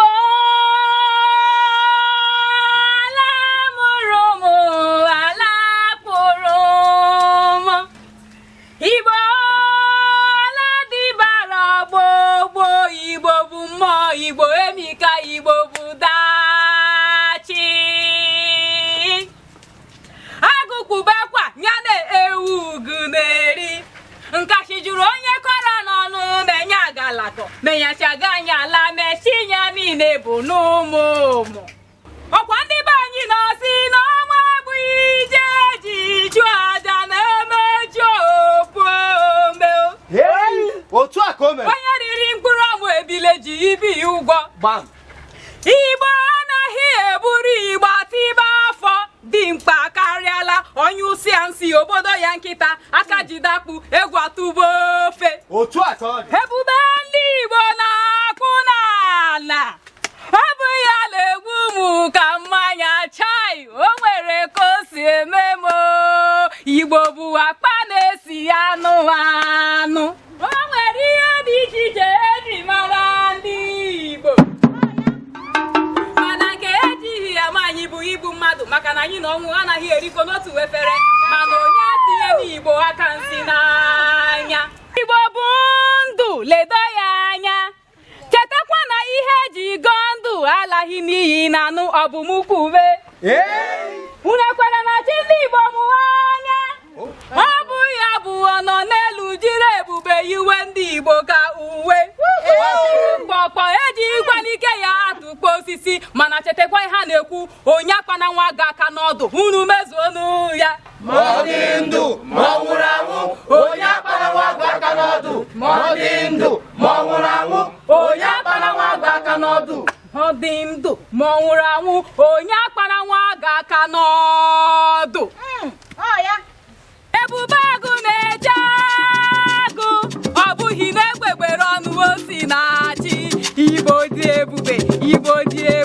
Igbo ala mụrụ m, ala kpụrụ m. Igbo ala dịbara gboo gboo. Igbo bụ mmụọ, Igbo emika, Igbo bụ dachi. Agụkwubekwa ya na ewu ugu na-eri nkachi juru onye kọrọ n'ọnụ menye agalakọ menyachaga anya ala mechi ya niile bụ n'ụmụ ụmụ. Ọkwa ndị be anyị na-asị na ọnwa bụ ije ji chụọ aja na-emeju opu ome. Otu a ka o mere. Onye riri mkpụrụ ọmụ ebile ji ibi ya ụgwọ. Gbam. Igbo anaghị eburu igbo atiba afọ dimkpa karịala onye ụsịa nsị obodo ya nkịta aka jidakpu egwu atụba ofe. Otu a ka ọ dị. Ebube ndị Igbo na-akpụ n'ala, ọ bụ ya na-egbu m ka mmanya chai. O nwere ka o si eme m o. Igbo bụ akpa na-esi anụ anụ. O nwere ihe dị iche iche eji mara ndị Igbo, mana nke ejighị ya ma anyị bụ igbu mmadụ, maka na anyị na ọnwụ anaghị erikọ n'otu efere. Mana onye atinye n'Igbo aka nsị n'anya. Igbo bụ ndụ, ledo ya anya, chetakwa na ihe eji gọọ ndụ alaghị n'iyi na anụ ọbụmukwube. Unu ekwere na chi ndị Igbo mụwa anya? Ọ bụ ya bụ ọnọ n'elu jiri ebube yiwe ndị Igbo ka uwe mkpọkpọ ejikwa n'ike ya atụkpo osisi. Mana chetakwa ihe a na-ekwu, onye akpana nwa gị aka n'ọdụ, unu mezuonu ya. Ma ọ dị ndụ ma ọ nwụrụ anwụ, onye akpara nwa agụ aka n'ọdụ. Ma ọ dị ndụ ma ọ nwụrụ anwụ, onye akpara nwa agụ aka n'ọdụ. Ọ dị ndụ ma ọ nwụrụ anwụ, onye akpara nwa gị aka n'ọdụ. Ebube agụ na-eje agụ, ọ bụghị na egbegbere ọnụ o si na-achị. Igbo dị ebube, Igbo dị ebube.